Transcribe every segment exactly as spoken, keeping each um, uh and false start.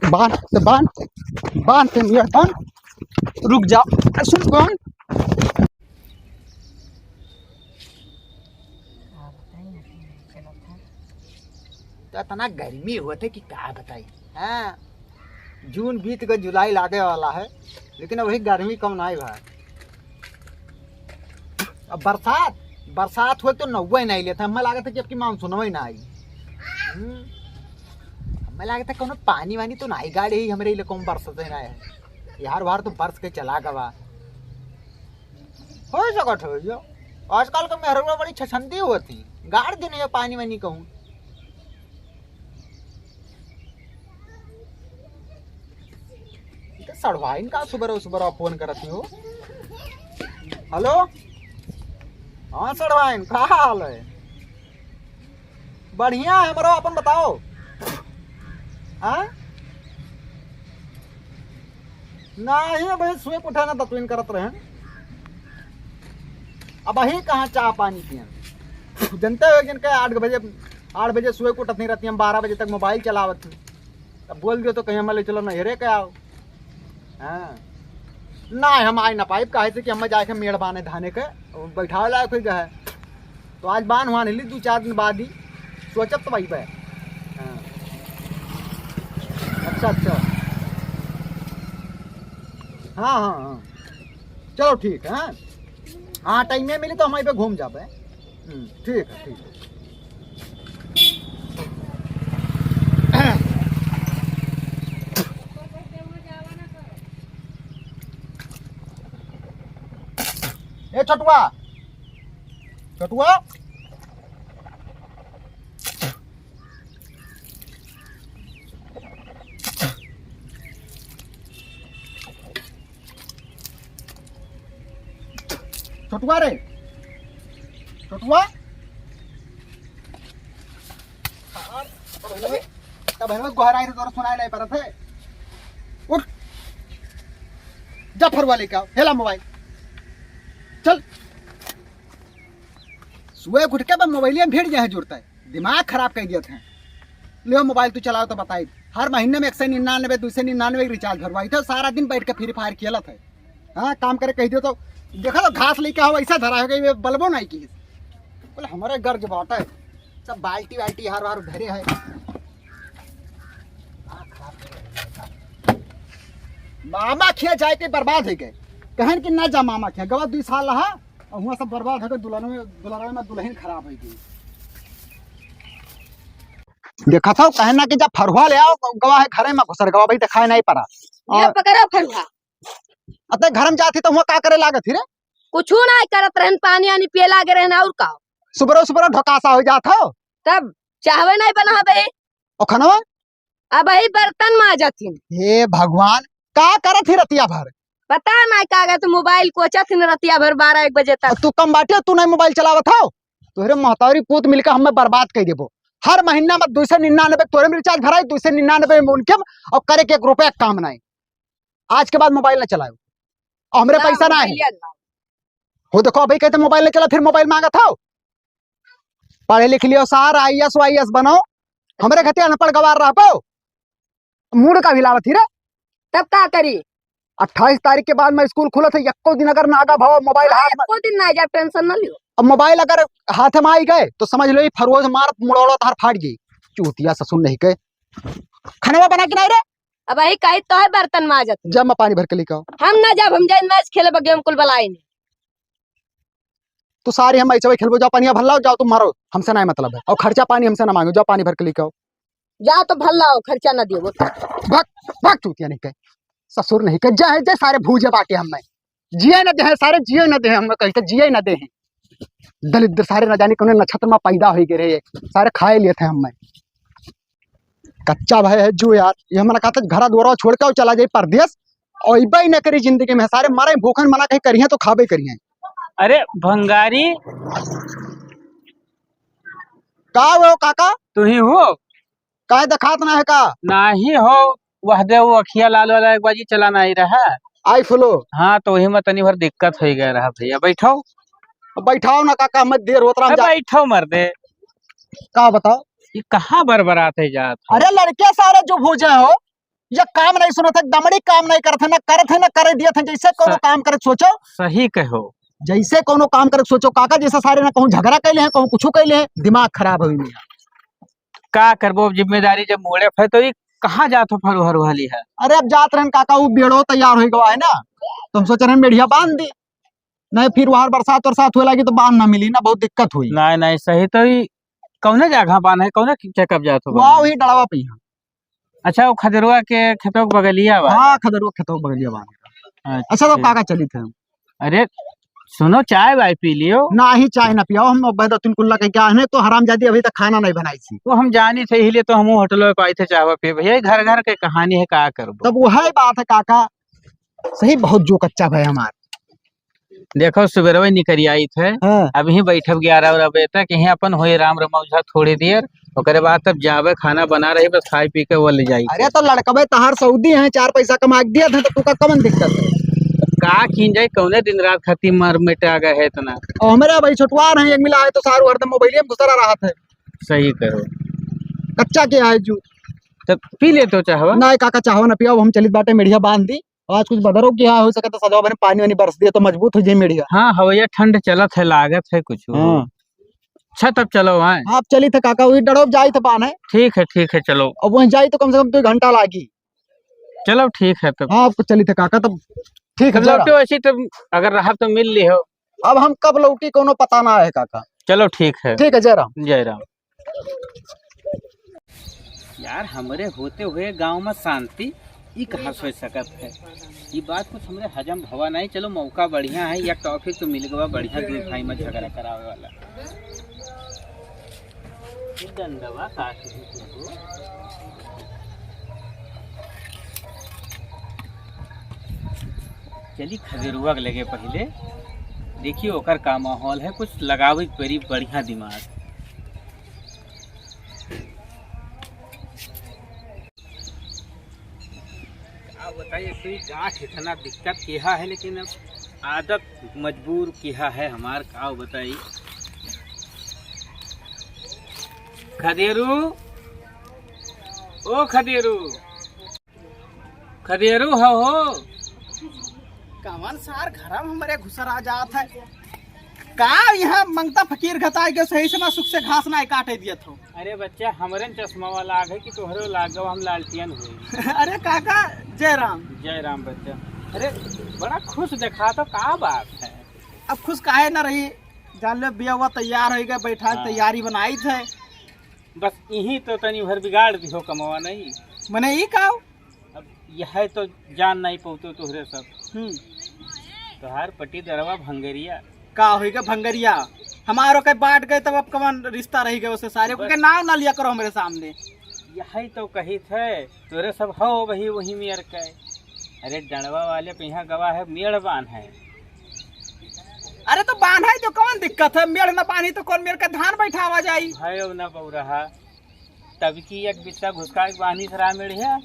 बांध, तो बांध, बांध, तो यार बांध। रुक जाओ, सुन, बांध। तो इतना गर्मी होत है कि का बताई। हाँ, जून बीत के जुलाई लागे वाला है, लेकिन अभी गर्मी कम नाहीं भा। अब बरसात, बरसात होए तो नौवे नाहीं लेत है। हमें लागत है कि अब की मानसूनवे ना आई। हम्म, हमें लागत है कोनो पानी वानी तो नाहीं गाड़े ही हमरे लिए कौन बरसत है ना है। यार वार तो बरस के चला गवा। हो सकत हो जो आजकल के मेहरुआ बड़ी छछंदी होती, गाड़ दिन ये पानी वानी कहूँ। ई तो सड़वाइन का सुबह सुबह फोन करत हो। हेलो, हाँ सड़वाइन, का हाल है? बढ़िया है हमरो, अपन बताओ। हाँ, नाहीं भाई, सुबह उठे ना दतुइन करत रहे। अब अही कहाँ चाह पानी पिए, जनते हो जिनके आठ बजे, आठ बजे सुबह उठत नहीं रहती, हम बारह बजे तक मोबाइल चलावत थी। अब बोल दियो तो कहीं हम ले चलो नहरे के आओ। हाँ, ना हम आए ना पाइब, काहे से कि हमें जाके मेड़ बाने धाने के, बैठावे लायक हो गया है। तो आज बान हुआ नहीं ली, दो चार दिन बाद ही सोचत तो भाई बे। हाँ। अच्छा, अच्छा। हाँ, हाँ, हाँ। चलो ठीक है, हाँ। हाँ, टाइम में मिली तो हम वहीं पे घूम जाबे। हम्म, ठीक है, ठीक है। ए छोटुआ, छोटुआ। छोटुआ रे, छोटुआ। तब हमें गोहराई रे, तोरा सुनाई नहीं पड़त है। उठ, जा फरुआ लेके आओ, हेला मोबाइल, चल। सुबह उठ के बस मोबाइलिया में भिड़ जाए जुड़ता है, दिमाग खराब कर दिया था। ले मोबाइल तू चलाओ तो बताई, हर महीने में एक सौ निन्यानवे, दो सौ निन्यानवे रिचार्ज भरवाई था, सारा दिन बैठ के फ्री फायर खेलत है। हाँ, काम करे कह दियो तो, देखा तो घास लेके आओ, ऐसा धरा है कि ये बल्बो नहीं की। बोले, "हमारे गर्ज बाटा है, सब बाल्टी वाल्टी हार वार धरे है।" मामा खिया जाए के बर्बाद हो गए, कहन कि ना जा मामा खिया, गवा दो साल रहा, और हुआ सब बर्बाद हो गए, दुल्हन में, दुल्हन में दुल्हन खराब हो गई। देखा था, कहे ना कि जब फरुआ ले आओ, गवा है घरे में घुसर गवा भाई, दिखाई नहीं पड़ा। ये और पकड़ो फरुआ। अते घर में जाती तो हुआ का करे लागत ही रे? कुछ ना करत रहन, पानी आनी पिए लागे रहन, और का? सुबह सुबह ढोकासा हो जात हो। तब चाहवे नहीं बना बे। और खाना? अब ही बर्तन माजत हिन। हे भगवान, का करत ही रतिया भर? पता नहीं का गए तो मोबाइल कोचत हिन रतिया भर बारह एक बजे तक। और तू कम बाटे, तू नहीं मोबाइल चलावत हो? तोहरे महतारी पूत मिलकर हमें बर्बाद कर देबो। हर महीना में दो सौ निन्यानवे तोरे में रिचार्ज भराई, दो सौ निन्यानवे में उनके में, और करे के एक रुपया काम नहीं। आज के बाद मोबाइल ना चलाओ, और हमरे लाओ, पैसा ना है। मोबाइलिया लाओ। हो देखो, अभी कहते मोबाइल ना चला, फिर मोबाइल मांगत हो। पढ़े लिख लियो सार, आईएएस वाईएएस बनो, हमरे खातिर अनपढ़ गवार रह पाओ। मूड का हिलावत ही रे। तब का करी? अट्ठाईस तारीख के बाद में स्कूल खुलत है, यक्को दिन अगर ना आगा भाव मोबाइल हाँ, हाथ में, यक्को दिन ना जाए, टेंशन ना लियो। अब मोबाइल अगर हाथ में आई गए तो समझ लो ये फरोज मार मुड़ौड़ा तार फाट गई। चूतिया ससुर नहीं के। खाना बना के नहीं रे? अब यही कही तो है बर्तन माजत। जब मैं पानी भर के लेके आओ। हम ना जब, हम जाए मैच खेले बगे, हम कुल बलाई नहीं। तू सारी हम ऐसे खेलबो, जाओ पानी भर लाओ, जाओ तुम मारो, हमसे नहीं मतलब है। और खर्चा पानी हमसे ना मांगो, जाओ पानी भर के लेके आओ। जा तो भर लाओ, खर्चा ना दियो। भाग, भाग चूतिया नहीं के, ससुर नहीं के, जा है जे सारे भूजे बाटे हम में। जिए न दे हैं सारे, जिए न दे हैं हम, कहीं से जिए न दे हैं। दलिद्र सारे न जाने कौन नक्षत्र में पैदा हो गए रहे, सारे खाए लिए थे हम में। कच्चा भाई है जो यार, ये हमारा कहता है घरा द्वारा छोड़ के चला जाए परदेश, और इबे न करी जिंदगी में, सारे मरे भूखन मना कहीं करिए तो खाबे करिए। अरे भंगारी, का हो काका? तू ही हो? काहे देखात ना है का? नाही हो, वह दे वो अखिया लाल वाला एक बाजी चला नाही रहा। आई फुलो। हाँ, तो वही में तनी भर दिक्कत हो गया रहा भैया। बैठो। बैठाओ ना काका, हमें देर होत रहा, ए, जा। बैठो मर्दे। का बताओ? ये कहाँ बरबरात है जात हो? अरे लड़के सारे जो भूजे हो, ये काम नहीं सुनत है, दमड़ी काम नहीं करत है, ना करत है, ना करे दियत है। जैसे कोनो स-, काम करे सोचो। सही कहो। जैसे कोनो काम करे सोचो काका, जैसे सारे ना कहूँ झगड़ा कैले हैं, कहूँ कुछ कैले हैं, दिमाग खराब हो गया। का करबो, अब जिम्मेदारी जब मोड़े पे, तो ये कहाँ जात हो फरुहर वाली है? अरे, अब जात रहन काका, वो बेड़ो तैयार हो गवा है ना, तो हम सोच रहे हैं मेढ़िया बांध दी, नहीं फिर वहाँ बरसात वरसात हुए लगी तो बांध ना मिली ना, बहुत दिक्कत हुई। नहीं, नहीं, सही तो ही। कौने जगह बांध है, कौने चेकअप जात हो वहाँ बांध? वही डड़वा पे यहाँ। अच्छा, वो खदेरुआ के खेतों के बगलिया बा? हाँ, खदेरुआ खेतों के बगलिया बा। अच्छा, तो अच्छा। काका चलित है? अरे, सुनो, चाय वाय पी लियो। नाही, चाय ना पियाओ, हम अब दो तीन कुल्ला कह के आने तो हरामजादी अभी तक खाना नहीं बनाई थी। वो हम जानी थे, इसीलिए तो हम होटल में पाई थे चाय पिए। भैया, घर घर के कहानी है, का करबो? तब वही बात है काका, सही बहुत जो कच्चा भाई हमार। देखो, सुबेरवे निकरी आई थे, हाँ। अभी बैठब ग्यारह बजे तक, यहीं अपन होई राम रमौझा थोड़ी देर, ओकरे बाद तब जाबे, खाना बना रही, बस खाई पी के वो ले जाई। अरे, तो लड़कबे तहार सऊदी हैं, चार पैसा कमा के दिया था, तो तू का कमन दिक्कत है? का कीन जाए, कौने दिन रात खातिर मर मिटा गए है इतना? और हमारे भाई छोटवार हैं, एक मिला है तो सारू हरदम मोबाइल में घुसरा रहा था। सही कहो। कच्चा क्या है जू? तो पी ले तो चाहवा। ना काका, चाहवा ना पियाओ, हम चलित बाटे मेढ़िया बांध दी। आज कुछ बदरो किहा हो सके तो सजवा बने पानी वानी बरस दिए तो मजबूत हो जाए मेढ़िया। हाँ, हवैया ठंड चलत है, लागत है कुछ। हाँ। अच्छा, तब चलो वहाँ। आप चली थे काका, वही डड़ोब जाई थे पान है। ठीक है, ठीक है, चलो। अब वहीं जाई तो कम से कम दो घंटा लागी। चलो, ठीक है तब। हाँ, आपको चली थे काका, तब ठीक है, तब जरा। लौटो ऐसी तब अगर रहा तो मिल ली हो। अब हम कब लौटी, कोनो पता ना है काका। चलो, ठीक है। ठीक है, जय राम। जय राम। यार, हमरे होते हुए गांव में शांति, ई कहाँ सोच सकत है? ई बात कुछ हमरे हजम भवा नहीं। चलो, मौका बढ़िया है, या टॉपिक तो मिल गवा बढ़िया, दो भाई में झगड़ा करावे वाला। ई डंडवा काट ली तुमको। चली खदेरुआ के लगे पहिले, देखिए ओकर का माहौल है, कुछ लगावे के परी बढ़िया दिमाग। का बताई, एक तो ई गांठ इतना दिक्कत किहा है, लेकिन अब आदत मजबूर किहा है हमार, का बताई। खदेरू, ओ खदेरू। खदेरू हो, हो। कवन सार घरम हमरे घुसर आ जात है? का यहाँ मंगता फकीर घताई के सही से ना सुख से घास ना काटे दियत हो? अरे बच्चा, हमरे न चश्मा वाला आग है कि तोहरे लाग गवा, हम लालटियन हुई। अरे काका, जय राम। जय राम बच्चा। अरे बड़ा खुश देखा तो का बात है? अब खुश काहे ना रही, जान ले बिया हुआ तैयार हो गए, बैठा हाँ। तैयारी बनाई थे। बस यही तो तनी भर बिगाड़ दिहो कमवा नहीं। मने ई का? अब यह तो जान नहीं पौतो तोहरे सब। हम्म। तोहार पट्टीदरवा भंगरिया। का होई गए भंगरिया? हमारो के बांट गए तब अब कवन रिश्ता रह गए उसे सारे को बस। के नाम ना लिया करो हमरे सामने। यही तो कही थे, तोरे सब हो वही वही मेर के। अरे डंडवा वाले पे यहाँ गवा है मेड़ बांध है। अरे तो बांध है तो कौन दिक्कत है? मेड़ ना बांधी तो कौन मेड़ के धान बैठावा जाई? है ना बौरहा। तब की एक बित्ता घुसका के बानी सरा मेढ़िया।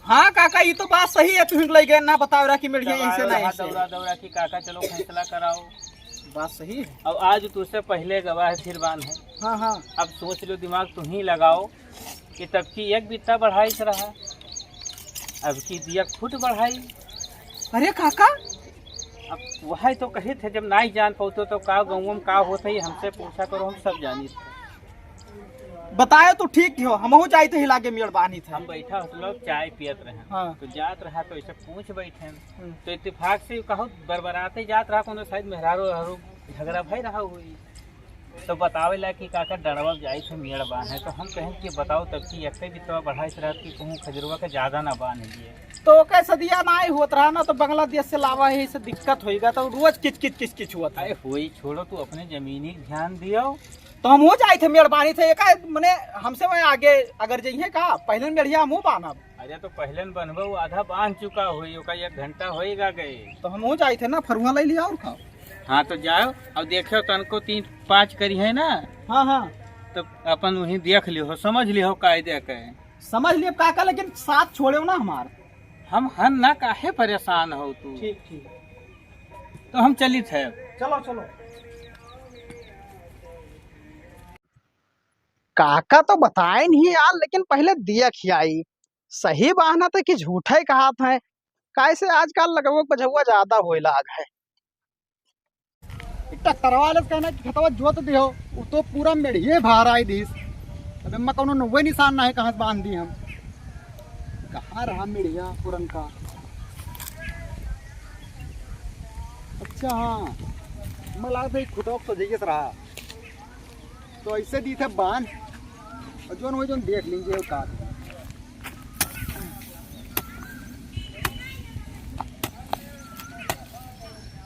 हाँ काका, ई तो बात सही है, तू लई गए ना बताओ रहा कि मेढ़िया दौड़ा, ऐसे ना दौड़ा, ऐसे। दौड़ा, दौड़ा कि काका चलो फैसला कराओ। बात सही है। अब आज तुझसे पहले गवाह फिर बान है। हाँ, हाँ। अब सोच लो, दिमाग तुम ही लगाओ कि तब की एक बित्ता बढ़ाई से रहा, अब की दिया खुद बढ़ाई। अरे काका, अब वही तो कही थे, जब नाई जान पौतो तो का गाँव में का होत है, हमसे पूछा करो, हम सब जानी थे। बताए तो ठीक हो, हमहू जाइत ही लागे मेड़ बानी थे। हम बैठा होत लोग चाय पियत रहे, हाँ। तो जात रहा तो ऐसे पूछ बैठे, हम्म। तो इत्तेफाक से कहूँ बरबराते जात रहा, कोनो शायद मेहरारू वहरारू झगड़ा भई रहा हुई, तो बतावे ला कि काका डंडवा जाइत है मेड़ बान है, तो हम कहें कि बताओ तब की एक बित्तवा बढ़ाई से रात की कहूँ खजरवा के ज्यादा ना बान है। तो ओके सदिया ना ही होत रहा ना, तो बांग्लादेश से लावा है, इसे दिक्कत होइगा, तो रोज किच किच किच किच हुआ था। अरे होई, छोड़ो, तू अपने जमीनी ध्यान दियो। तो हम हो जाई थे मेड़ बानी थे, एका मने हमसे वह आगे अगर जइहे का, पहले मेढ़िया हम हो बानब। अरे तो पहले न बनबो, वो आधा बांध चुका होई, ओका एक घंटा होइगा गए। तो हम हो जाई थे ना, फरुआ ले लिया और का। हाँ तो जाओ, अब देखो तनको तीन पाँच करी है ना। हाँ, हाँ। तो अपन वहीं देख लियो, समझ लियो कायदे के। समझ लियो काका, लेकिन साथ छोड़ो ना हमार। हम हन ना, काहे परेशान हो तू? ठीक, ठीक। तो हम चलित है। चलो, चलो। काका तो बताए नहीं यार, लेकिन पहले दिया खियाई। सही बान्हत है कि झूठै कहत है? काहे से आजकल लगउआ बझउआ ज्यादा होए लाग है। ट्रैक्टर वाले से कहना कि खेतवा जोत दियो, उ तो पूरा मेढ़िए भार आई दिस। अब एम्मा कउनो नउवे निशान ना है, कहाँ से बान्ह दी हम। कहाँ रहा मेढ़िया पुरनका? अच्छा हाँ, मला तो एक खुटवा तो जइए से रहा। तो ऐसे दी थे बान्ह, और जोन वही जोन देख लीजिए वो काट।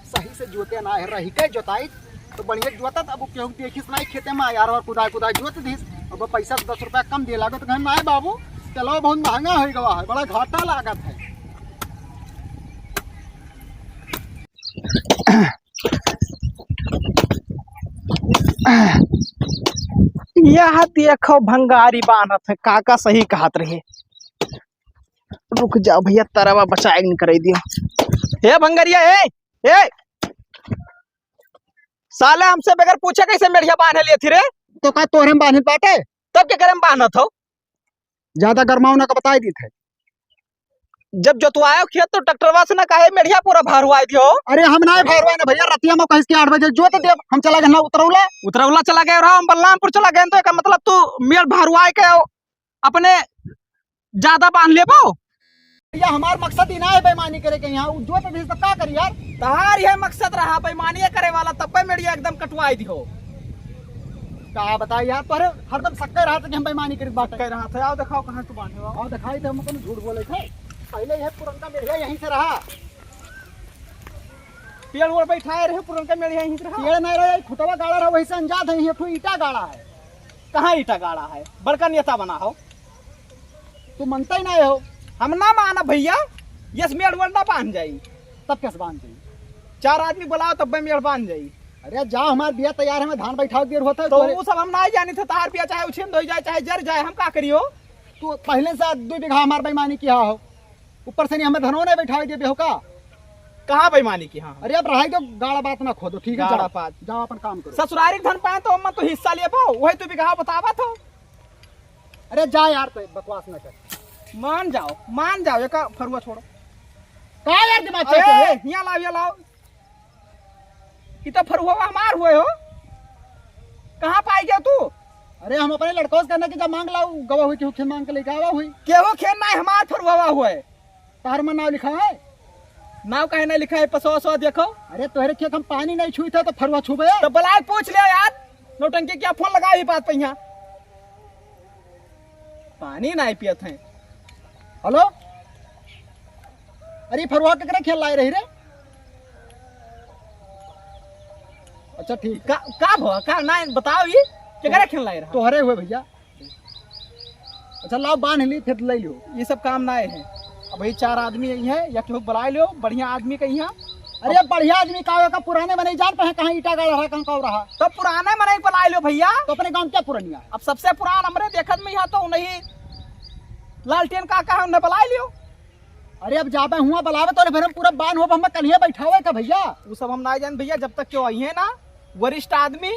सही से जोते ना है, रही के जोताई तो बढ़िया जोतत। अब केहू देखिस ना खेते में यार, और कुदाई कुदाई जोत दिस। अब पैसा दस रुपया कम दिए लागत, कहे ना बाबू, चलो बहुत महंगा होइ गवा है, बड़ा घाटा लागत है। यह देखो भंगारी बान्हत है, काका सही कहत रहे। रुक जाओ भइया, तरवा बचाए के निकरे दियो। हे भंगरिया, ए, ए, साले हमसे बगैर पूछे कैसे मेढ़िया बान्हे लिए थी रे? तो का तोहरे में बान्हे बाटे? तब के करे में बान्हत हो? ज्यादा गरमाओ ना, का बताई दी थे। जब जोतवायो खेत तो ट्रैक्टरवा से ना काहे मेढ़िया पूरा भरवाई दियो। अरे हम ना भरवाए ना भइया, रतिया में कहिस कि आठ बजे जोत देब, हम चला गए ना उतरौला। उतरौला चला गए रहो, हम बलरामपुर चला गए, तो एकर मतलब तू मेढ़ भरवाए के अपने ज्यादा बान्ह लेबो। भइया हमार मकसद ही ना है बेईमानी करे के, यहाँ उ जोत दिस तो का करी यार। तहार यह मकसद रहा बेईमानी करे वाला, तब पे मेढ़िया एकदम कटवाई दियो। का बताई यार, तोहरे हरदम सक्के रहत कि हम बेईमानी करित बाटे। कह रहा था, आओ देखाओ कहाँ तू बान्हे हो। आओ देखाई थे, हम कौनो झूठ बोले थे। पहले यह पुरनका मेढ़िया यहीं से रहा। पेड़ ओड़ बैठाए रहे, पुरनका मेढ़िया यहीं से रहा। पेड़ नहीं रहे, खुटवा गाड़ा रहा, वही से अंजाद है, ये ठो ईटा गाड़ा है। कहाँ ईटा गाड़ा है? बड़का नेता बना हो। तू मनता ही ना हो। हम ना मानब भइया, यस मेढ़ वेढ़ ना बान्ह जाई। तब कैसे बान्ह जाई? चार आदमी बुलाओ तब मेढ़ बान्ह जाई। अरे जाओ, हमार बिया तैयार है, मैं धान बैठाओ देर होता है तो तोरे। उ सब हम ना जानी थे, तार बिया चाहे उछिन धोई जाए, चाहे जर जाए, हम का करियो? तू पहले से दो बीघा हमार बेईमानी किहा हो, ऊपर से नहीं हमें धनो नहीं बैठावे दे हो का? कहाँ बेईमानी किहा? अरे अब रहाई दो, गाड़ा बात ना खोदो, ठीक है? गाड़ा जाओ, बात। जाओ अपन काम करो। ससुरारी धन पाए तो अम्मा तो हिस्सा लेबो, वही तू बिगहा बतावा तो। अरे जा यार, तो बकवास ना कर। मान जाओ, मान जाओ, एका फरुआ छोड़ो। का यार दिमाग अरे, चलते है? हियाँ लाओ, हियाँ लाओ। ई तो फरुआ हमार हुए हो। कहाँ पाई गया तू? अरे हम अपने लड़कों से कहना कि जब मांग लाओ, गवा हुई, केहू खेन मांग के लेके आवा हुई। केहू खेन ना हमार फरुआ हुए। तार में नाव लिखा है? नाव काहे ना लिखा है? पसवा वसवा देखो। अरे तोहरे खेत हम पानी नहीं छुई थे तो फरुआ छुबे? तो बुलाए पूछ ले यार, नौटंकी क्या फोन लगा ही बात पे यहाँ। पानी नहीं पियत हैं। हेलो, अरे फरुआ केकरे खेन लाए रही रे? अच्छा ठीक। का, का भवा? का ना बताओ ये? केकरे खेन लाए रहा? तोहरे हुए भइया। अच्छा लाओ बान्ह ली, फिर ले लियो। ये सब काम ना है। अब वही चार आदमी यही है, या केहू बुलाए लियो, बढ़िया आदमी कहीं है। अरे बढ़िया आदमी का होगा, पुराने मनई जानत हैं कहाँ ईटा गाड़ा रहा, कहाँ का रहा। तो पुराने मनई बुलाए लियो भइया। तो अपने गाँव क्या पुरानिया है? अब सबसे पुरान हमरे देखत में यहाँ तो नहीं लालटेन काका है, उन्हें बुलाए लियो। अरे अब जाबे हुआ बुलावे तो फिर हम पूरा बान्ह होब, हमें कल्हिये बैठावे का भइया। उ सब हम ना जान भइया, जब तक केहू आई है ना वरिष्ठ आदमी,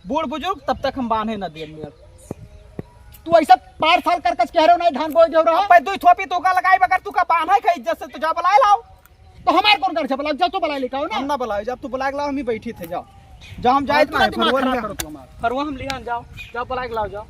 बूढ़ बुजुर्ग, तब तक हम बान्हे न देब मेढ़। तू ऐसा पार साल कर कस कह रहे हो, नहीं धान बोए देव रहा। अब भाई दुई थोपी तू का लगाई, बगैर तू का बान्हे का इज्जत से तू जा बुलाए लाओ। तो हमार कौन कर छपला, जा तू बुलाए लेके आओ ना। हम ना बुलाए, जब तू बुलाए के लाओ, हम ही बैठी थे, जाओ। जाओ, हम जाए फालतू ना, दिमाग फरुआ खराब लिहान। करो तू हमार। फरुआ हम लिहान, जाओ, जाओ बुलाए के लाओ, जाओ।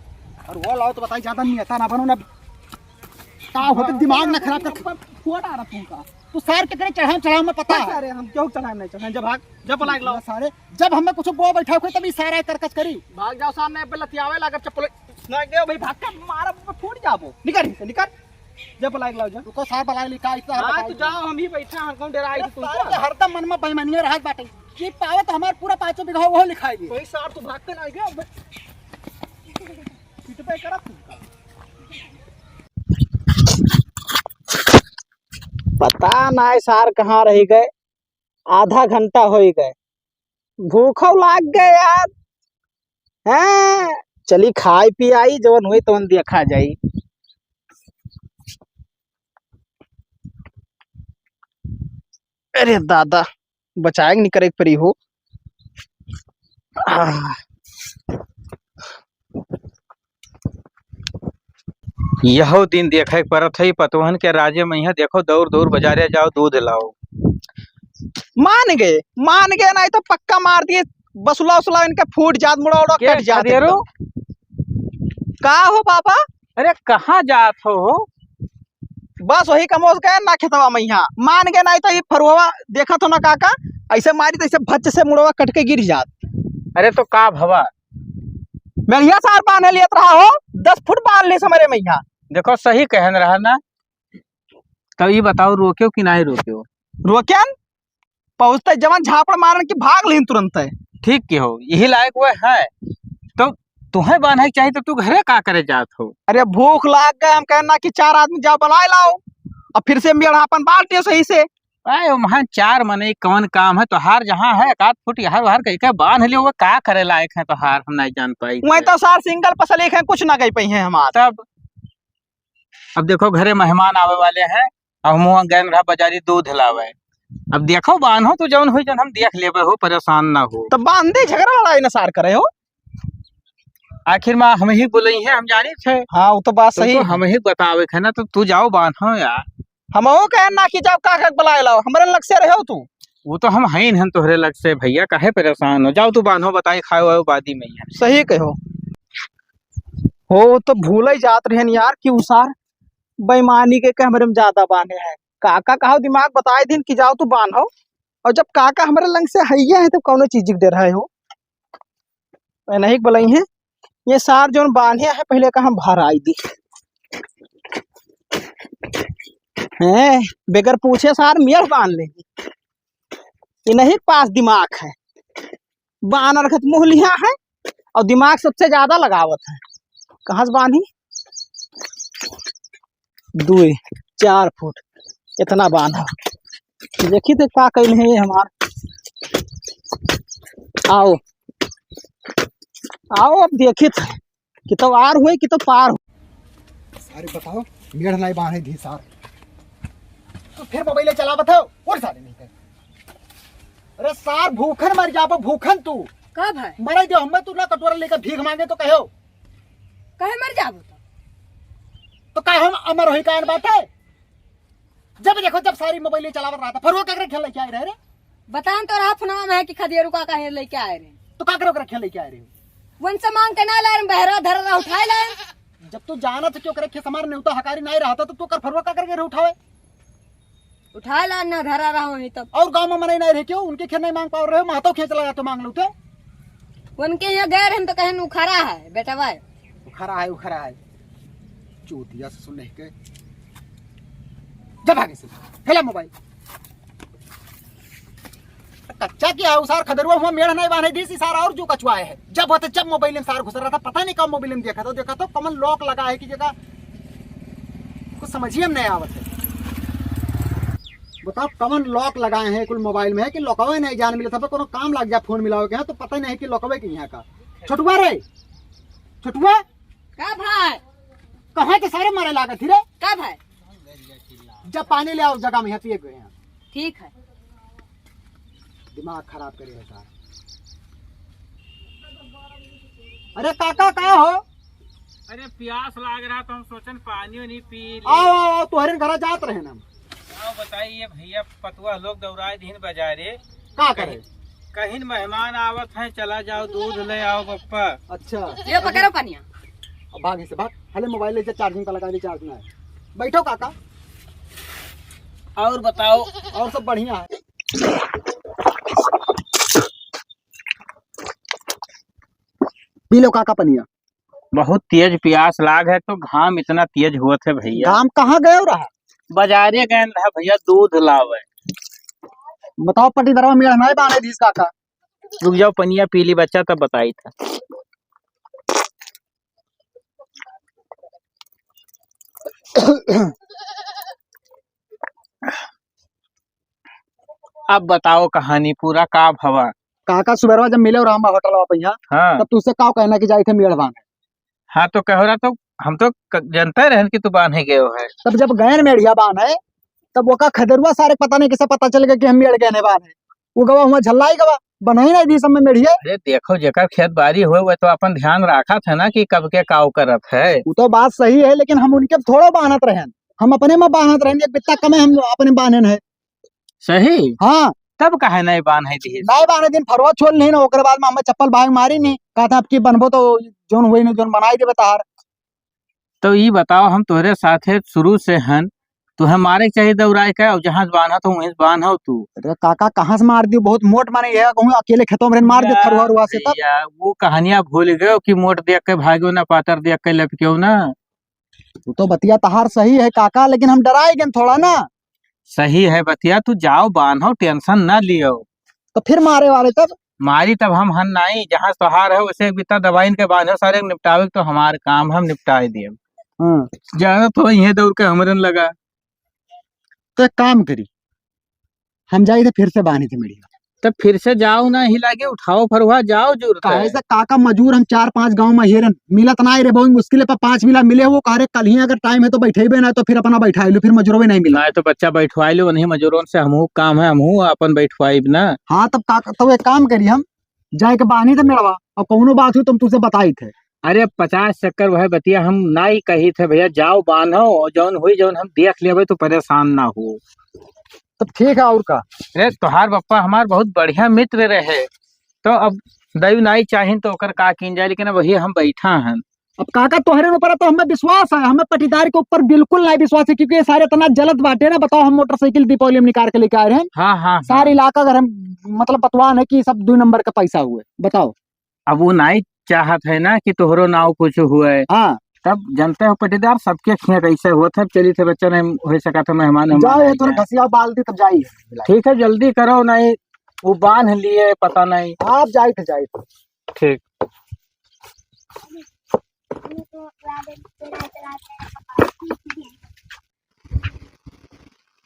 फरुआ लाओ तो बताई, ज्यादा नेता ना बनो ना। का होते दिमाग ना खराब कर। फोन आ रहा फोन का। तू सार के करे चढ़ाम चढ़ाम में पता है। अरे हम क्यों चढ़ाम नहीं चढ़ाम, जब भाग, जब बुलाए के लाओ। सारे, जब हमें कुछ बो बैठा कोई तभी सारा करकस करी। भाग जाओ सामने, अब लतियावे लागत चप्पल। ना गयो भाई, भाग के मारा फूट जाबो। निकल इनसे, निकल। जब बुलाए के लाओ जा। रुको सार बुलाए ली, का इतना हाँ, बताई तू दे। जाओ, हम ही बैठा हैं, कौन डराई अरे तू सारे तुमको? के हरदम मन में बेईमानियां रहत बाटे। ये पावे तो हमार पूरा पाँचों बीघा वो लिखाई दे। वही सार तू भाग के ना गया। पिटबे करत तू का? पता ना है सार कहाँ रह गए, आधा घंटा हो ही गए, भूखो लाग गए यार। हैं, चली खाई पी आई, जवन हुई तवन देखा जाई। अरे दादा, बचाए के निकरे के परी हो। आह। यहो दिन देखे के परत है, पतोहन के राजे मइहाँ। देखो, दौड़ दौड़ बजारे जाओ, दूध लाओ। मान गए, मान गए, नहीं तो पक्का मार दिए, बसुला उसुला इनके फूट जात, मुड़ा उड़ा के कट जात खदेरो? एकदम। का हो बाबा? अरे, कहाँ जात हो? बस वही कमोस गए ना खेतवा मइहाँ, मान गए, नहीं तो ये फरुआ देखत हो ना काका, ऐसे मारी तो ऐसे भच्च से मुड़वा कट के गिर जात। अरे, तो का भवा? मेढ़िया सार बांधे लियत रहा हो, दस फुट बांध ले समरे मइहाँ। देखो, सही कहन रहा ना, तब ई बताओ, रोक्यो कि नाहीं रोक्यो? रोक्यन, पहुँचते जवन झापड़ मारन कि भाग लिहिन तुरंत है। ठीक किहो, यही लायक वह है। तो तुहें बान्हे के चाही, तो तू घरे का करे जात हो? अरे, भूख लाग गए, हम कहना कि चार आदमी जाओ, बुलाए लाओ, और फिर से मेढ़ा अपन बांट दियो सही से। आए, वहाँ चार मनई कौन काम है तोहार, जहाँ है एक आध फुट यहाँ वहाँ कहीं का बांध लियो, वो का करे लायक है तोहार, हम नहीं जान पाई। वहीं तो सार सिंगल पसली है, कुछ ना कह पाई है हमार। तब अब देखो, घरे मेहमान आवे वाले हैं, अब हम वहाँ गए रहा बाजारी दूध लावे। अब देखो, बान्हो तो जौन होई, जौन हम देख लेबे हो, परेशान ना हो। तब बांध दे, झगड़ा लड़ाई ना सार करे हो। आखिर में हम ही बोले हैं, हम जाने थे। हाँ, वो तो बात तो सही तो है। हम ही बतावे थे ना, तो तू जाओ बान्हो यार। हम वो कहे ना कि जाओ का का बुलाए लाओ, हमरे लग से रहो तू। वो तो हम हैं ही नहीं तोहरे लग से भैया, काहे परेशान हो? जाओ तू बान्हो, बताई खाओ वाओ बादी में ही है। सही कहो। हो तो भूल ही जात रहन यार कि उ सार बेईमानी के, के हमरे में ज्यादा बांधे हैं। काका कहो दिमाग बताए दिन कि जाओ तू बांधो, और जब काका हमरे लंग से हइये है तो कौनो चीज के डर है हो। मैं नहीं बोलाई है, ये सार जोन बांधे है पहले का हम भराई दी। हैं, बेगर पूछे सार मेढ़ बांध ले। ये नहीं पास दिमाग है, बानर खत मुँह लिहा है और दिमाग सबसे ज्यादा लगावत है। कहाँ से बांधी? दुई, चार फुट इतना बांधा। देखी तो का कइल है ये हमार। आओ, आओ, अब देखी तो कि तो आर हुए कि तो पार हो। सारे बताओ, मेढ़ नहीं बांधे दी सार। तो फिर मोबाइल चलावत हो, और सारे नहीं कर। अरे सार, भूखन मर जाबो, भूखन तू। का भाई? मरे दे हमें, तू ना कटोरा लेकर भीख मांगे तो कहो। काहे मर जाबो तो? तो का हम अमर होई कान बात है? जब देखो जब सारी मोबाइल चलावत रहता, फरुआ ककरे खेल लेके आए रहे रे? बतान तो रहा फोनवा में है कि खदियरू का काहे लेके आए रहे। तो काकरे ओकरे खेल लेके आए रहे? वनसे मांग के ना लाए, बहरा धरा रहा उठाए लाए। जब तू जानत क्यों करे खेस हमार नेवता हकारी नहीं रहता तो तू कर फरुआ का करके रे उठावे? उठाए ला ना धरा रहा ही तब। और गाँव में मनई नहीं रहे क्यों? उनके खेत नहीं मांग पाओ रहे हो, महतो खेत चला जाते मांग लो तो। उनके यहाँ गए रहन तो कहन उखरा है, बेटवा है। उखरा है, उखरा है। चूतिया से सुन नहीं के। जब आगे से, फैला मोबाइल। कच्चा क्या है, उसार खदरुआ हुआ मेढ़ नहीं बांधे दी, इसार और जो कचुआ है। जब होते जब मोबाइल में सार घुस रहा था, पता नहीं कब मोबाइल में देखा था, देखा तो कमन लॉक लगा है कि जगह कुछ समझिए में नहीं आवत है। बताओ, कवन लॉक लगाए हैं कुल मोबाइल में है कि लॉकवे नहीं जान मिले, तब कोनो काम लग जा, फोन मिलावे के यहाँ, तो पता ही नहीं कि लॉकवे के यहाँ का। छोटुआ रे, छोटुआ। का भाई? कहाँ के सारे मारे लागत थी रे? का भाई? जब पानी ले आओ जगह में, यहाँ पिए गए हैं। ठीक है। दिमाग खराब करे है सार। अरे काका, का हो? अरे प्यास लाग रहा तो हम सोचन पानी वानी पी ले। आओ, आओ, आओ, तोहरे घर जात रहे ना हम। आओ बताइए भैया, पतुआ लोग दौड़ाए दिन बाजारे। का करे? कहीं, कहीं मेहमान आवत हैं, चला जाओ दूध ले आओ बप्पा। अच्छा। ये पकड़ो पनिया। अब भाग से भाग, हले मोबाइल ले जा, चार्जिंग पर लगा दे, चार्ज ना है। बैठो काका। और बताओ? और सब बढ़िया है। पी लो काका पनिया। बहुत तेज प्यास लाग है, तो घाम इतना तेज होत है भैया। घाम कहाँ गए रहा? बाजारे गए रहा भैया, दूध लावे। बताओ पट्टीदारवा, मेरा नाई बाने दीस काका। रुक जाओ, पनिया पी ली बच्चा, तब बताई था। अब बताओ कहानी पूरा, का भवा? काका सुबेरवा जब मिले रहा होटल पे यहाँ, हाँ। तब तुझसे का कहना कि जाए थे मेड़ बांधे। हाँ, तो कहो रहा तो हम तो क-, जानते रहन कि तू बांधे गयो है। तब जब गए मेड़िया बांधे, तब वो का खदेरुआ सारे पता नहीं किसे पता चल गया कि हम मेड़ गए बांधे। वो गवा हुआ झल्लाई गवा। बनाई नहीं दी सब में मेढ़िया। अरे देखो, जेकर खेत बारी होए, वह तो अपन ध्यान राखत है ना कि कब के काव करत है। वो तो बात सही है, लेकिन हम उनके थोड़ो बान्हत रहेन, हम अपने में बान्हत रहेन, एक बित्ता कमे हम अपने बान्हेन है। सही? हाँ। तब काहे नहीं बान्हे दिहिस? नहीं बान्हे दिन फरवा छोड़ नहीं ना, ओकरे बाद में हमें चप्पल भाग मारी नहीं, कहता अब की बनबो तो जोन हुई नहीं, जोन बनाई देबे तहार। तो ई बताओ, हम तोहरे साथे शुरू से हन, तुहे मारे के चाहिए दौड़ाए के, और जहाँ से बान्हत हो, वहीं से बान्हो तू। अरे काका, कहाँ से मार दियो? बहुत मोट माने ये कहूँ, अकेले खेतों में मार दे या फरुआ रुआ से तब। भैया, वो कहानियाँ भूल गयो कि मोट देख के भाग्यो ना, पातर देख के लपक्यो ना। तू तो बतिया तहार सही है काका, लेकिन हम डराए गए थोड़ा ना। सही है बतिया, तू जाओ बान्हो, tension ना लियो। तो फिर मारे वाले तब? मारी तब हम हन नाई, जहाँ तोहार है, उसे एक बित्ता दबाइन के बान्हो, सारे निपटावे के तो हमार काम हम निपटाए दिए। हाँ। जाना तो इहे दौड़ के हमरन लगा। तो एक काम करी, हम जाई थे फिर से बान्ही थे मेढ़िया। तो फिर से जाओ ना, ही लागे उठाओ फरुआ, जाओ जुरते। काहे से काका मजूर हम चार पांच गांव में हेरन, मिलत ना रे, बहुत मुश्किल है, पर पांच मिला मिले हो, कह रहे कल ही अगर time है तो बैठे ही ना, तो फिर अपना बैठा लो, फिर मजूरो भी नहीं मिला। ना तो बच्चा बैठवाई लो, उन्हीं मजूरों से हमहू काम है, हमहू अपन बैठवाइब ना। हाँ, तब काका, तब एक काम करी, हम जाए के बान्ही थे मेढ़वा, और कौनो बात हुई तो हम तुझसे बताई थे। अरे, पचास चक्कर वह बतिया हम नाई कही थे भैया, जाओ बान्हो, और जौन हुई जौन हम देख लेबे, तो परेशान ना हो। तब ठीक है, और का? अरे, तोहार बप्पा हमार बहुत बढ़िया मित्र रहे, तो अब दयु नाई चाहिन तो ओकर का कीन जाए, लेकिन अब वही हम बैठा हन। अब काका, तोहरे ऊपर तो हमें विश्वास है, हमें पटीदार के ऊपर बिल्कुल नहीं विश्वास है, क्योंकि ये सारे इतना जलत बाटे ना। बताओ, हम मोटरसाइकिल दीपावली में निकाल के लेके आए हैं, हाँ, हाँ, सारे हाँ। इलाका अगर हम, मतलब, बतवान है कि सब दो नंबर का पैसा हुए, बताओ। अब वो नाई चाहत है ना कि तोहरो नाव कुछ हुए। हाँ। तब जानते हो पटीदार, सबके खिया कैसे होत है। चली थे बच्चा, नहीं हो सकत है, मेहमान, मेहमान जाओ, आई थोड़ा जाए। घसिया बाल दी, तब जाइए। ठीक है, जल्दी करो, नहीं वो बांध लिए, पता नहीं। आप जाए थे, जाए थे। ठीक।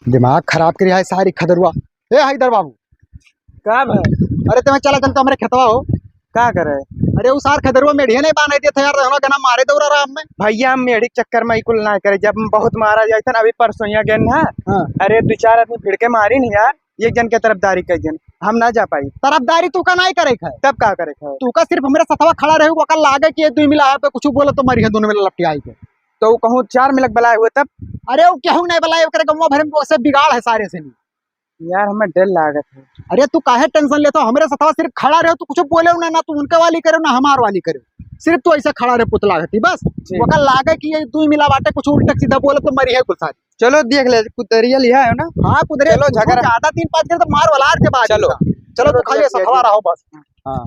दिमाग खराब करी है सारी खदरुआ। ए हैदर बाबू, का भाई? अरे तुम्हें चला चल तो हमरे खेतवा हो। का करे? अरे उ सार खदरुआ मेढ़िया नहीं बांधे देत है यार, रहना गना मारे दौरा रहा हमें। भैया, हम मेढ़ी के चक्कर में ई कुल ना करे, जब हम बहुत मारा जाए थे ना, अभी परसों यहाँ गए ना। हाँ। अरे दो चार आदमी भिड़ के मारी नहीं यार, एक जन के तरफदारी कर जन, हम ना जा पाई। तरफदारी तू का नहीं करे है। तब का करे है? तू का सिर्फ हमरे सथवा खड़ा रहे, ओका लागे कि ये दुई मिला है पे कुछ बोले तो मरी है दोनों मिला लपटी आई के। तो वो कहूँ चार मिलक बलाए हुए तब? अरे वो केहू नहीं बलाए, ओकरे गौवा भरे में ओसे बिगाड़ है सारे से नहीं। यार, हमें डर लागत है। अरे, तू काहे tension लेत हो? हमरे सथवा सिर्फ खड़ा रहो, तू कुछ बोले ना, ना तू उनके वाली करे, ना हमार वाली करे, सिर्फ तू ऐसा खड़ा रहे पुतला घटी बस। ठीक। ओकर लागे कि ये दुई मिला बाटे, कुछ उल्टा सीधा बोले तो मरी है कुल सारी। चलो, देख ले, कुदरिया लिया है ना? हाँ, कुदरिया चलो, झगड़ा। ज्यादा तीन पाँच के तो मार वाला के बाद चलो। चलो, चलो, तू खाली देख ले, सथवा देख। रहो बस। हाँ।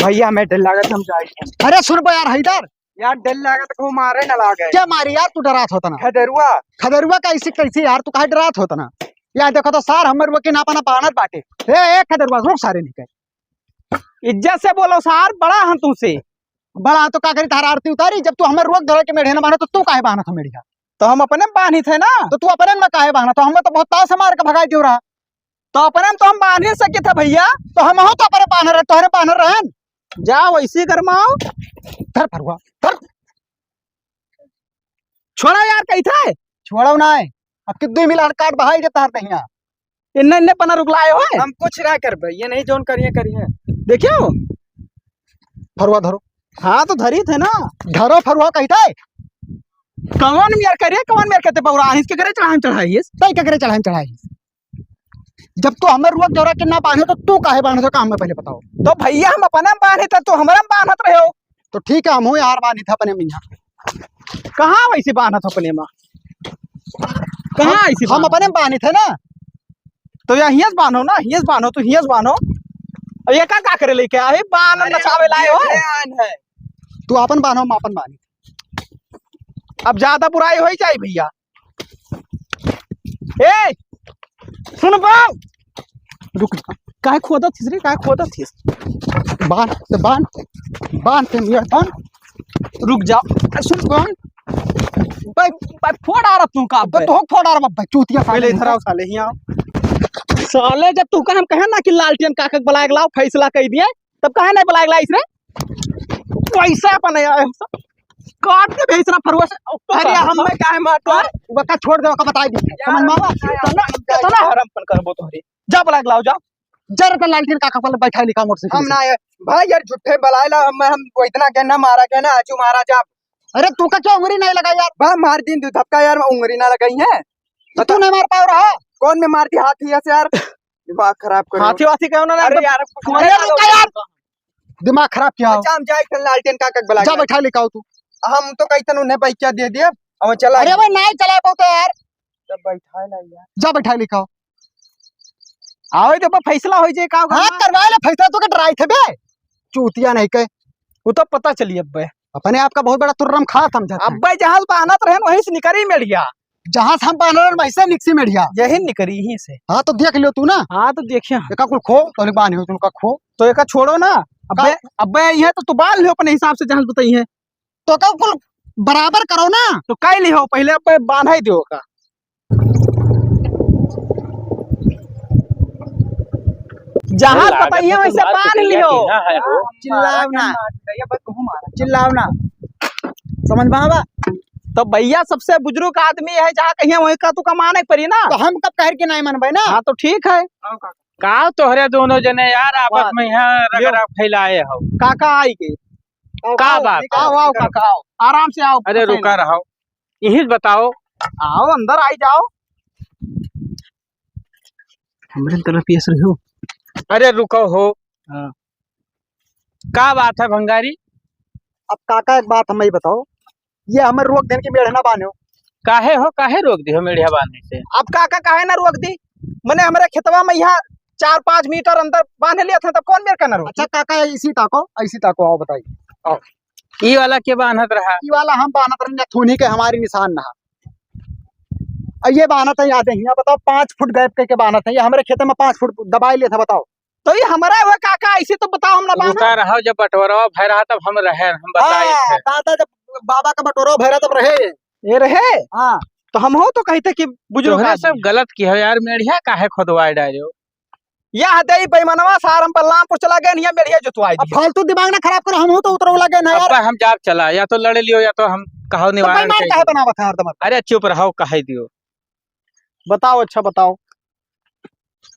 भैया, हमें डर लागत, हम जाए। अरे, सुन बे यार, हैदर, यार, डर लागत, कहूँ मारे ना लागे। क्या मारी यार, तू डरात होता ना? खदरुआ। खदरुआ कैसे, कैसे यार, तू काहे डरात होता ना? यार, देखो तो सार, हमर वो के ना अपना बानत बाटे। ए, ए, खदरुआ, रुक सारे निकल। इज्जत से बोलो सार, बड़ा हम तुमसे। बड़ा तो का करी, तारा आरती उतारी, जब तू हमर रोक धरे के मेढ़े ना बान्हो, तो तू काहे बान्हत हो मेढ़िया? तो हम अपने में बान्हित है ना। तो तू अपने में काहे बान्हत हो? हमें तो बहुत ताव से मार के भगाई दियो रहा। तो अपने में तो हम बान्ह ही सकित है भैया। तो हमहू तो अपने बान्ह रहे, तोहरे बान्ह रहन। जा वैसे गरमाओ। धर फरुआ, धर। छोड़ा यार, कही थे। छोड़ो ना है। अब कि दुई मिला काट बहाई के तार दहिया। इन्ने, इन्ने पना रुक लाए हो। हम कुछ ना करबे, ये नहीं जौन करिए, करिए। देखियो। फरुआ धरो। हाँ, तो धरी थे ना। धरो फरुआ कही थे। कौन मेर करे, कौन मेर कहते पौरा आहिस, के करे चढ़ाई चढ़ाई है? तई के करे चढ़ाई चढ़ाई है? जब तू हमें रुआ जौरा के ना बांधे, तो तू काहे बांधे, तो का हमें पहले बताओ। तो भैया, हम अपने में बांधे थे, तू हमारे में बांधत रहे हो। तो ठीक है, हम हो यार बांधे थे अपने में यहाँ। कहाँ वैसे बांधत हो अपने में? कहाँ हम, ऐसे हम बांधत अपने में बांधे थे ना। तो या हियस बांधो ना, हियस बांधो, तू हियस बांधो। अब ये का, का करे लेके आए? बांध अरे, नचावे लाए हो। ये आन है। तू अपन बांधो, हम अपन बांधे। अब ज्यादा बुराई हो ही जाई भैया। ए, सुन बा। रुक, काहे खोदत हिस रे, काहे खोदत हिस? बांध, ते बांध, बांध ते मियाँ, बांध। रुक जा। ए, सुन बा। भाई, भाई, फोड़ आ रहा तू का अबे? तो हो फोड़ आ रहा भाई, चूतिया साले। पहले इधर आओ साले, यहाँ आओ। साले, जब तू का हम कहे ना कि लालटेन काका के बुलाए के लाओ, फैसला कर दिए, तब काहे नहीं बुलाए के लाइस रे? पैसा अपन आया है। काट के भेज रहा फरुआ से। अरे, हम में काहे मार कर? वका छोड़ दे, वका बताई दी। यार, समझ में आवा? यार, इतना, यार, इतना हरामपन करबो तोहरे। जा बुला के लाओ, जा। जरा तो लालटेन काका को बैठा लिखा मोटरसाइकिल हम से। ना यार, भाई यार, झूठे बलाए ला, हम, हम वो इतना कहना मारा कहना, आजू मारा जा। अरे, तू का क्या उंगली नहीं लगा यार? बा, मार दिन दू धक्का यार, उंगली ना लगाई है। तो तू नहीं मार पाओ रहा? कौन में मार दी हाथ ही से यार? दिमाग खराब करो। हाथी वाथी कहो ना, अरे एकदम यार, अरे, रुका यार। दिमाग खराब किया हो? अच्छा, हम जाए थे लालटेन काका के बुला जा के। बैठा लेके आओ तू। हम तो कही तनु उन्हें बैठा दे दिया, हम चला अरे गए। भाई, नहीं चला पाओ तो यार। जब बैठा ला यार। जा बैठा लेके आओ। आओ, जब फैसला हो जाए का होगा? हाँ, करवा ले फैसला, तो के डराई थे बे। चूतिया नहीं के। वो तो पता चली अब्बे। अपने आप का बहुत बड़ा तुर्रम खा समझत है। अब्बे जहाज बान्हत रहन, वहीं से निकरी मेढ़िया। जहाज हम बान्ह रहन, वहीं से निकसी मेढ़िया। यही निकरी, यहीं से। हाँ, तो देख लियो तू ना। हाँ, तो देखिए। एका कुल खो, तो बांध हो, तुमका खो। तो एका छोड़ो ना। अब्बे, का? अब्बे यही है, तो तू बांध लियो अपने हिसाब से, जहाज बताई है। तो का कुल बराबर करो ना। तो काई लिहो, पहले अब्बे बांधाई दियो का। जहाँ अरे, लागत बताइए है वैसे तुम बांध बात लियो। करिया कि ना है वो। चिल्लाओ ना। ये बस घुमा। चिल्लाओ ना। समझ में आवा? तो भैया सबसे बुजुर्ग आदमी है, जहाँ कहिए वहीं का तू कमाने पड़ी ना। तो हम कब कह के नहीं मनबे ना? हाँ, तो ठीक है। का तोहरे दोनों जने यार आपस वाह। में यहाँ रगड़ा फैलाए हो? काका आई के। आओ, का आओ, बात? आओ, आओ, काका, आओ। आराम से आओ, अरे, फंसे रुका ना। रहो। यही बताओ। आओ, अंदर आई जाओ। हमरे तरफ ये सर हो। अरे, रुको हो। हाँ। का बात है भंगारी? अब काका, एक बात हमें बताओ, ये हमें रोक देन की मेढ़ ना बान्हो। काहे हो, काहे रोक दी हो मेढ़िया बांधने से? अब काका काहे ना रोक दी? मने हमरे खेतवा में यहाँ चार पाँच मीटर अंदर बांध लिया था, तब कौन मेर का ना रोक अच्छा दी? काका, इसी ताको, इसी ताको, आओ बताइए, आओ। ई वाला के बांधत रहा? ई वाला हम बांधत रहे, नथुनी के हमारी निशान ना। अब ये बांधत है, याद है, यहाँ बताओ, पाँच फुट गैप करके बांधत है, ये हमरे खेत में पाँच फुट दबाई लिया था, बताओ। तो ये हमारा हुआ काका, ऐसे तो बताओ, हम ना बांधा। रुका रहो, जब बंटवारा भय रहा तब हम रहे, हम बताए हाँ, थे। दादा जब बाबा का बंटवारा भय रहा तब रहे। ये रहे? हाँ। तो हम हो तो कहते कि बुजुर्ग तोहरे आदमी। सब गलत की हो यार, मेढ़िया काहे खोदवाए डाले हो? या हदे ई बेईमानवा सार हम बलरामपुर चला गए, नहीं मेढ़िया जोतवाई अब दिए। फालतू दिमाग ना खराब करो, हम हो तो उतरौला गए ना यार। अब हम जाब चला, या तो लड़े लियो या तो हम कहो तो निवारण बेईमान कइले। काहे बनावत है हरदम? अरे चुप रहो, कहे दियो। बताओ, अच्छा बताओ।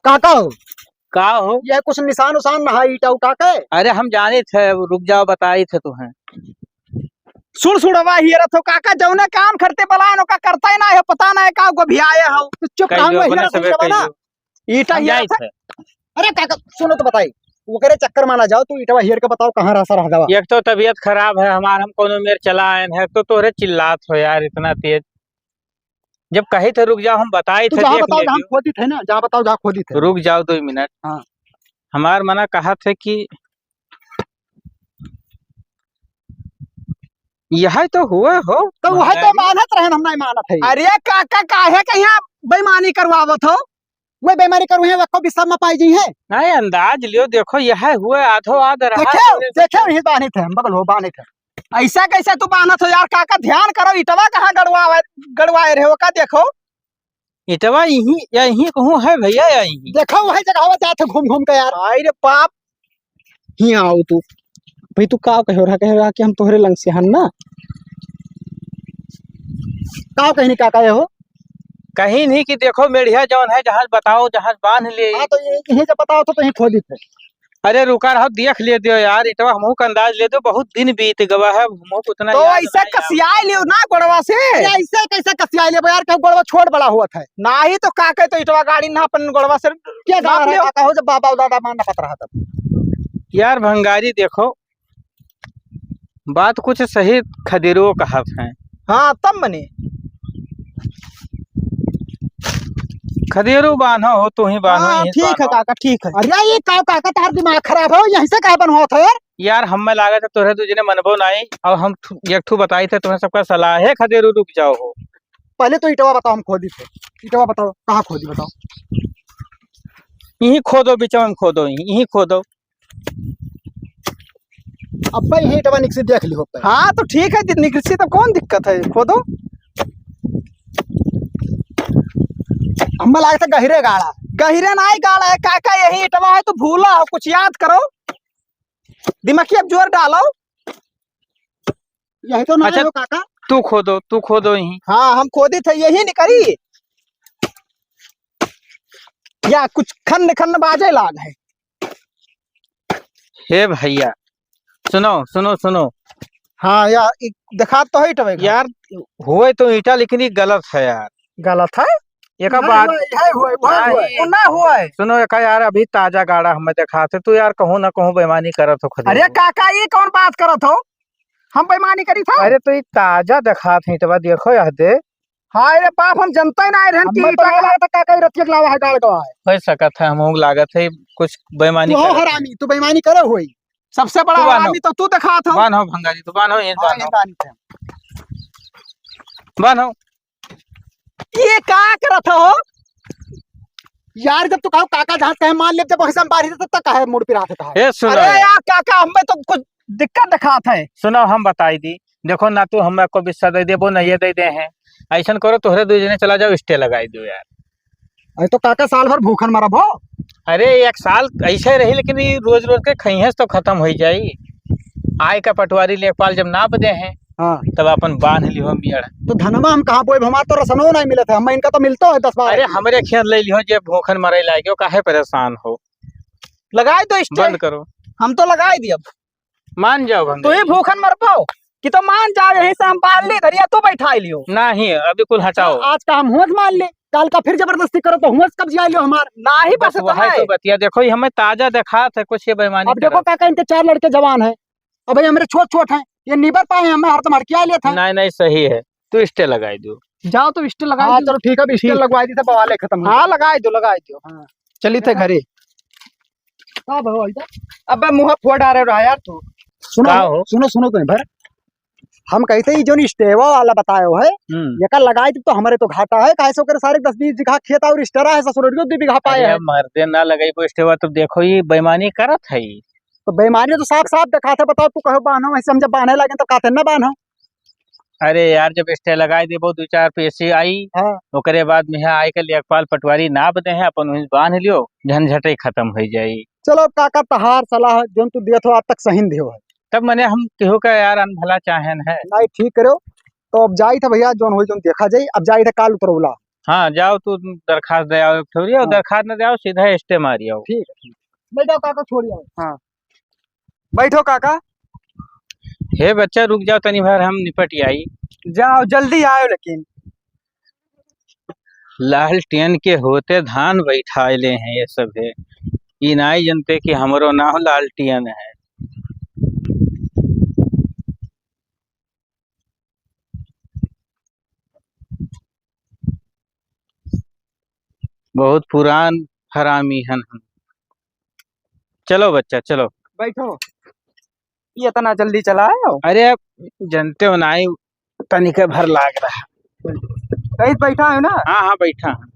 काका हो? का हो? ये कुछ निशान उशान ना है ईटा उटा के? अरे हम जाने थे, अब रुक जाओ, बताई थे तुम्हें। सुड़ सुड़वा हियरत हो काका, जौने काम करते बलायन ओका करता ही ना है, पता ना है का गोभियाए हो। तो चुप कह रहो, दो, मैं अपने हियरत सबे हूँ कह जमाना। दो। ईटा हम हियरत जाइत है। है। अरे काका सुनो तो बताई, ओकरे चक्कर में ना जाओ, तू ईटवा हियर के बताओ कहाँ रहा सा रह गवा। एक तो तबीयत खराब है हमार, हम कोनो मेर चला आयन है, तो तोहरे चिल्लात हो यार इतना तेज। जब कही थे रुक जाओ, हम बताई तू थे, जहाँ देख बताओ, जहाँ लेबे। खोदी थे ना, जहाँ बताओ, जहाँ खोदी थे। रुक जाओ दो मिनट। हाँ। हमार मना कहा थे कि यह तो हुआ हो। तो वह तो भंगारी। मानत रहन, हम नहीं मानत है। अरे काका, काहे के यहाँ बेईमानी करवावत हो? वे बेईमानी करू है, वक्को भी सब में पाई जी है। नहीं, अंदाज लियो, देखो, यह हुआ आधो आध रहा देखे, है। देखे, यही बानी थे हम, बगल हो, बानी थे। ऐसा कैसे तू बानत हो यार, काका, ध्यान करो, इटवा कहाँ गड़वावे, गड़वाए रहे हो, का देखो? इटवा यहीं, या यहीं कहूँ है भैया, या यहीं? देखो, वही जगह जात है घूम घूम के यार। आई रे पाप। हियाँ आओ तू। भाई, तू का कहे रहा? कहे रहा कि हम तोहरे लंग से हन ना? का कहनी काका ये हो? कहीं नहीं कि देखो मेढ़िया जौन है, जहाज बताओ, जहाज बांध ले। हाँ, तो ये, यहीं से बताओ तो, तो यहीं खोदी थे। अरे रुका रहो, देख ले दियो यार, इटवा हमहू का अंदाज ले दो, बहुत दिन बीत गवा है, हमहू को उतना तो याद ऐसे नहीं आवा। कसियाए लियो ना गोड़वा से। अरे ऐसे कैसे कसियाए लियो यार, क्यों गोड़वा छोट बड़ा हुआ था? नाही तो का कहे तो इटवा गाड़ी ना अपन गोड़वा से क्या नाप जाना लियो। रहा, कहो जब बाबा दादा मान ना पत रहा तब। यार भंगारी देखो, बात कुछ सही खदेरो कहत हैं। हाँ, तब मने। खदेरो बान्हो हो, तू ही बान्हो, हाँ, यहीं ठीक है बान्हो। काका, ठीक है। अरे, ये का काका, तार दिमाग खराब हो, यहीं से काहे बनवात हो यार? यार, हमें लागत है तोहरे दू जने मनबो नाई, और हम ठु-, एक ठू बताई थे तुम्हें सबका सलाह है, खदेरो रुक जाओ हो। पहले तो इटवा बताओ, हम खोदी थे। इटवा बताओ, कहाँ खोदी बताओ? यहीं खोदो, बीच में खोदो, यहीं, यहीं खोदो। अब भाई, यहीं इटवा निकसी देख लियो भाई। हाँ, तो ठीक है, जब निकसी तब कौन दिक्कत है, खोदो। हमें लागत है गहिरे गाड़ा। गहिरे नाई गाड़ा है, काका, यही इटवा है, तो भूला हो, कुछ याद करो, दिमाग की अब जोर डालो। यही तो ना अच्छा, हो, काका। तू खोदो, तू खोदो यहीं। हाँ, हम खोदी थे, यही निकली। या कुछ खन्न खन्न बाजे लाग है। हे भैया, सुनो, सुनो, सुनो। हाँ, या, ई देखात तो है इटवे का। यार, होए तो ईटा, लेकिन ई गलत है यार। गलत है? एका ना बात हुए, है हुए, हुए, नहीं। हुए। वो ना हुए। सुनो, एका यार, अभी ताजा गाड़ा हमें देखात है, तू यार कहूँ ना कहूँ बेईमानी करत हो खुद। अरे काका, ई कौन बात करत हो? हम बेईमानी करी था? अरे तो ई ताजा देखात है ईटवा, देखो यह दे। हाय रे बाप, हम जनते ना रहन कि हमें तो ईटा ना का लगा था काका, ई रतिया के लावा है, गाड़ गवा है। हो सकत है, हमहू लागत है कुछ बेईमानी तू हो करत है। हरामी, तू बेईमानी करे होई। सबसे बड़ा तू बान्हो। हरामी तो तू देखात हो। बान्हो भंगारी, तू बान्हो, ये हाँ, बान्हो। ये बान्ही थे। बान्हो। ये का करत हो? यार, जब तू कहो काका जहाँ कहे मान ले, जब वैसे हम बाहर तब तक काहे मुड़ पिरात है? ए, सुनो अरे यार। यार, काका, हमें तो कुछ दिक्कत देखात है। सुनो, हम बताई दी, देखो ना, तू हमें को बिस्सा दे देबो, ना ये दे दे हैं। ऐसन करो, तोहरे दो जने चला जाओ, stay लगाई दो यार। अरे तो काका, साल भर भूखन मरब हो। अरे, एक साल ऐसे रही, लेकिन ये रोज रोज के खइहें तो खत्म हो जाई। आय का पटवारी लेखपाल जब नाप दे हैं, हाँ। तब अपन बांध लिहो मियड़। तो धनमा हम कहाँ बोए, हमार तो रसनो नहीं मिलत है, हम इनका तो मिलतो है दस बारह अरे, किलो। हमरे खेत ले लिहो, जे भूखन मरे लागे, काहे परेशान हो? लगाई दो stay। बंद करो। हम तो लगाई दियब। मान जाओ भंगारी। तू ही भूखन मर पाओ कि तो मान जाओ, यहीं से हम बांध ली, धरिया तू बैठा लियो। नहीं, अभी कुल हटाओ। आज का हम हुआं से मान ले, काल का फिर जबरदस्ती करो तो हुआं से कब्जिया लियो हमार। नहीं बस बस वही तो है। तो बतिया, देखो, ये हमें ताजा देखात है, कुछ ये बेईमानी अब देखो करत। काका, इनके चार लड़के जवान हैं, अब ये हमरे छोट छोट हैं, ये निबर पाए हैं, हमें हरदम हड़किया लेत हैं। नहीं, नहीं, सही है, तू stay लगाई दो। जाओ तो stay लगाई हाँ, दो। चलो ठीक है, अब stay ठीक। लगवाई दी था, बवाले खत्म हो हाँ, गया। लगाई दो, लगाई दो। हाँ। चली थे घरे। का भवा इधर? अबे मुँह फोड़ डारे रहा यार तू। सुनो, का हो? सुनो, सुनो तो भर। हम कहते ही जोन स्टेवा वाला बतायो है, हम्म। एका लगाई तो हमरे तो घाटा है, काहे से ओकरे सारे दस बीस बीघा खेत और स्टेरा है, ससुररियो दो बीघा पाए अरे है। मर्दे ना लगाई वो स्टेवा, तो देखो ये बेईमानी करत है। तो बेईमानी तो साफ साफ देखात है, बताओ तू कहो बान्हो, ऐसे हम जब बान्हे लगे तो कहते ना बान्हो। अरे यार, जब stay लगाई देबो, दो चार पैसे आई, हाँ। ओकरे बाद में यहाँ आए के लेखपाल पटवारी नाप दे हैं, अपन वहीं बांध लियो, झंझटे खत्म हो जाई। चलो काका, तहार सलाह जोन तू दियत हो, आज तक सही दियो है। तब मने हम केहू का यार अनभला चाहेन है। नहीं, ठीक करो। तो अब जाई था भैया, जोन होई जोन देखा जाई। अब जाई था काल उतरौला। हाँ, जाओ तू दरखास्त दे आओ एक ठोरी, और हाँ। दरखास्त न दे आओ, सीधा stay मारी आओ। ठीक है, ठीक। बैठो काका, छोड़ी आओ। हाँ। बैठो काका। हे बच्चा, रुक जाओ, तनी भर हम निपट आई। जाओ, जल्दी आयो लेकिन। लालटेन के होते धान बैठाए ले हैं ये सब है। ई नाई जनते कि हमरो नाम लालटेन है। बहुत पुरान हरामी हन हम। चलो बच्चा, चलो। बैठो। ये इतना जल्दी चला आयो? अरे, अब जनते हो नाई, तनिके भर लाग रहा। कहीं बैठा है ना? हाँ, हाँ, बैठा है।